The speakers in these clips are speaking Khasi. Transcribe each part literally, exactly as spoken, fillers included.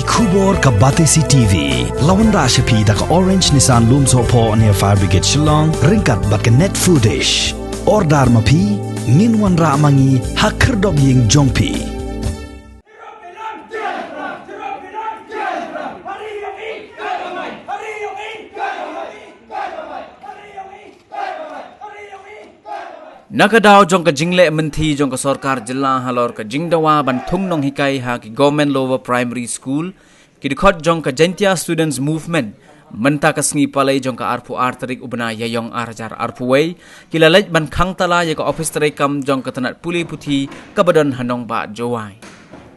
Khubor ka Batesi T V. La wanrah sha phi da ka Orange Nissan Lumsohphoh near Fire Brigade Shillong, ryngkat bad ka Net Foodish. Order ma phi, ngin wanrah ma ngi ha khyrdop ïing jong phi. Na ka daw jong ka jingleh mynthi jong ka sorkar jylla halor ka jingdawa ban thung nonghikai ha ki Government Lower Primary School, ki dkhot jong ka Jaintia Students Movement, mynta ka sngi Palei jong ka arphew ar tarik u bnai Ïaïong ar hajar arphew wei, ki la leit ban khang tala ïa ka office treikam jong ka tnat pule puthi kaba don ha Nongbah Jowai.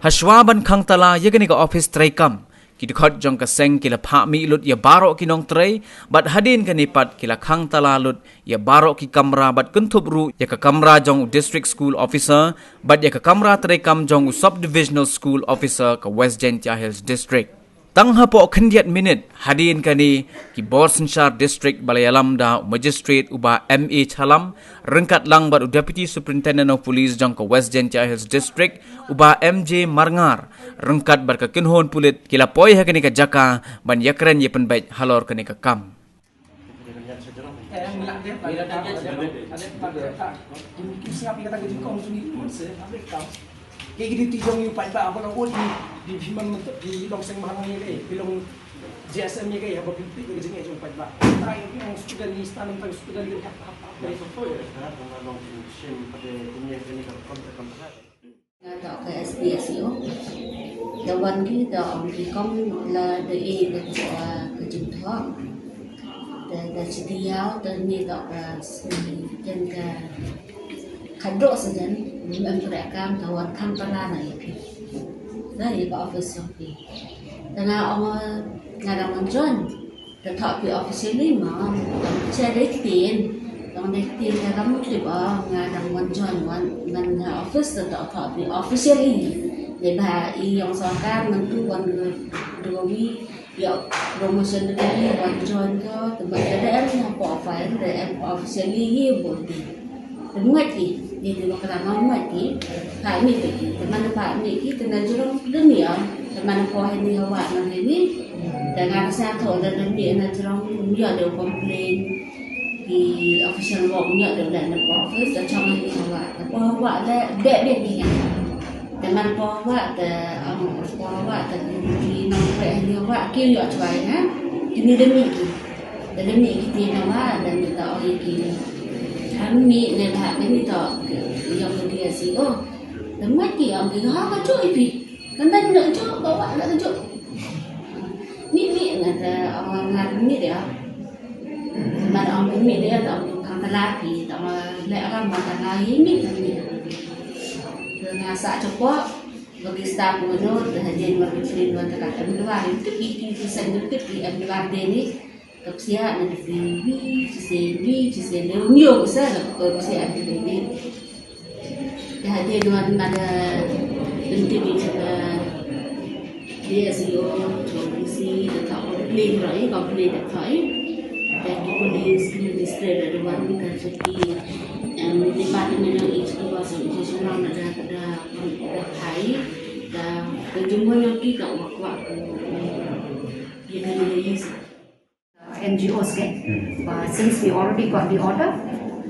Hashwa ban khang tala ïa kane ka office treikam, ki dkhot jong ka seng ki la phah mih lut ïa baroh ki nongtrei, bad hadien kane pat ki la khang tala lut ïa baroh ki kamra bad kynthup ruh ïa ka kamra jong u District School Officer, bad ïa ka kamra treikam jong u Sub Divisional School Officer ka West Jaintia Hills District. Tang hapoh khyndiat minit hadien kane, ki bor synshar district ba la ïalam da u Magistrate u Bah M A Chalam, ryngkat lang bad u Deputy Superintendent of Police jong ka West Jaintia Hills District, u Bah M J Marngar, ryngkat bad ka kynhun pulit ki la poi ha kane ka jaka ban ïakren ïapynbeit halor kane ka kam. Ki duty jong ngi u paidbah, haba la ot ngi, phi man myntip phi long seng bhalang ïa kaei, phi long J S M ïa kaei, haba phi peit ïa ka jingeh jong u paidbah. Tang ïa phi long student, ngi sdang tang student, hap hap hap. Nga toh ka S P S E O. Da wan ki da ong ki, kum la da e da ka, ka jingthoh. Da, da shi taïew, da ni toh ka sngi, jan ka khadduh sajan, ym em treikam, da wan khang tala na ïa phi. Da ïa ka office jong phi. Da nga ong, nga dang wan join. Te thoh phi officially ma, te dei ktien. Tang dei ktien te kam mut ba nga dang wan join, wan man ha office, te thoh phi officially. Dei ba i ïong sorkar mynta wan dua wi ïa promotion, dei wan join ko, te ba te dei em ha profile, dei em officially hi bol di. Te mut ki, ni te ba ka ma mut ki, phah mih ki, te man phah mih ki, te na jrong te mih ah, te man poi hani hawa na hani, te nga sa thoh da mih na jrong, mih da complain, ki official work mih da na office, te chong hani hawa, te poi hawa le, be be ni. Te man poi hawa, te am poi hawa, te ki nongtrei hani hawa, ki ïoh chwai na, kini da mih ki. Te da mih kiti na wa, da mih ta oi ki. Ham mih ne da da mih ta ïong ki asi o. Da mih ki ong ki ha ka chu i pi. Kan da mih chu ba wa da chu. Mih mih na da ong nga mih de. Man ong mih de da ong khang tala ki, da ong le ong ma tala i mih da mih. Te nga sa chapo, bagi sta ko no, te hadien wa ki trin wa te ka em dua, em te ki ki ki sen te ki em dua de ni. Ka psiah na dei wi, chisien wi, chisien dei wi, ong sa ka psiah na dei wi. Te hadien wan ma da, ym tip ïa ka D S E O, D C, da ka complain rai, complain da ka, da ki police, ki magistrate, da wan ka ki, em, Department of Education, Education, da, da, da, da kai, da, da jumbo na ki ka wa, wa, ïa ka ni. N G Os ke. Uh, since we already got the order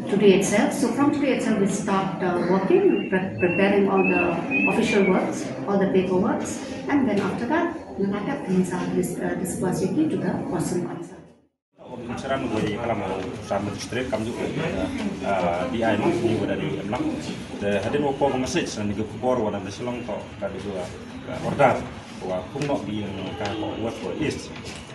today itself, so from today itself we start uh, working, pre- preparing all the official works, all the paperworks, and then after that, the matter is uh, dis- uh, disbursed to the person concerned. Ong charan ko ye kalam sa magistrate kam ju, uh, D I ma ni wada di emlang. The hadin wo ko message na ni ko por wada de Shillong to ka de order. Wa kum nok di ka ko wat ko is.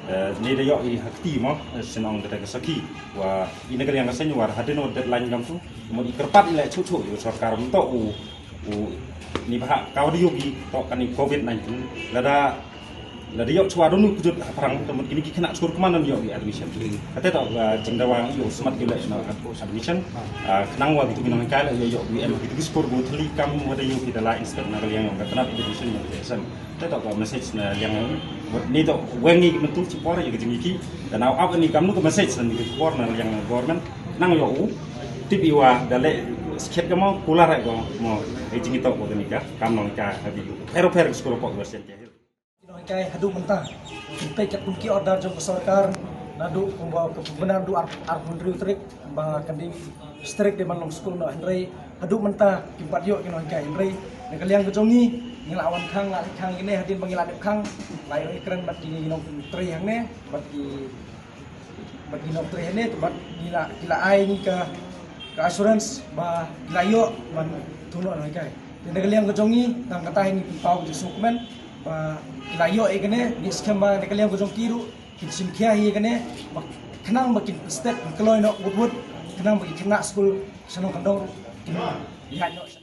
Eh, ni da ïoh i ha kti mo, eh, shnong kata ka sakhi. Wa i na ka liang ka seng wa hadien deadline kam tu. Mo i kyrpad i la chu chu i sorkar mynta u, u ni ba ka wa da ïoh i to kani covid nineteen. Lada, lada ïoh chwa donu kujut ha parang, te mut kini ki khynnah skur kman ïoh i admission. Kata to, eh, jingdawa ïoh smat ki la na admission. Ah, khnang wa ki tu ki nonghikai la ïoh i em ki tu ki skur go thli kam wa da ïoh ki da la inspect na ka liang ka tnat admission ïoh ki exam. Te to ka message na liang ni to weng ni mynta chi por ïa ka jingki. Te na ap ni kam nu ka message na ni por na liang government nang ïoh u tip i wa da le skhet ka mo kular ka mo. Ai jingki to ko ni ka kam nong ka ha bi. Pero pero skul ko wa sen te. Kai haduh mynta, kita kat kum ki order jong ka sorkar, naduh kumba ka pynbna naduh ar ar phew hynriew tarik ba kan dei strict dei ban long skul noh, hynrei haduh mynta kim pat ïoh ki nonghikai. Hynrei na ka liang ka jong ngi, ngi la wan khang, la khang kine, hadien ba ngi la dep khang, la ïoh ïakren bad ki nongtrei hangne, bad ki bad ki nongtrei hangne, bad ki la, ki la ai ngi ka, ka assurance ba ki la ïoh ban thung noh nonghikai. Te na ka liang ka jong ngi, tang kata hi ngi pynpaw ka jingsngewkmen ba ki la ïoh ïa kane. Ngi skhem ba na ka liang ka jong ki ruh kin shim khia hi ïa kane, ba khnang ba kin step, kin kloi noh wut wut, khnang ba kin khynnah skul sha nongkyndong ruh kin ïaid noh.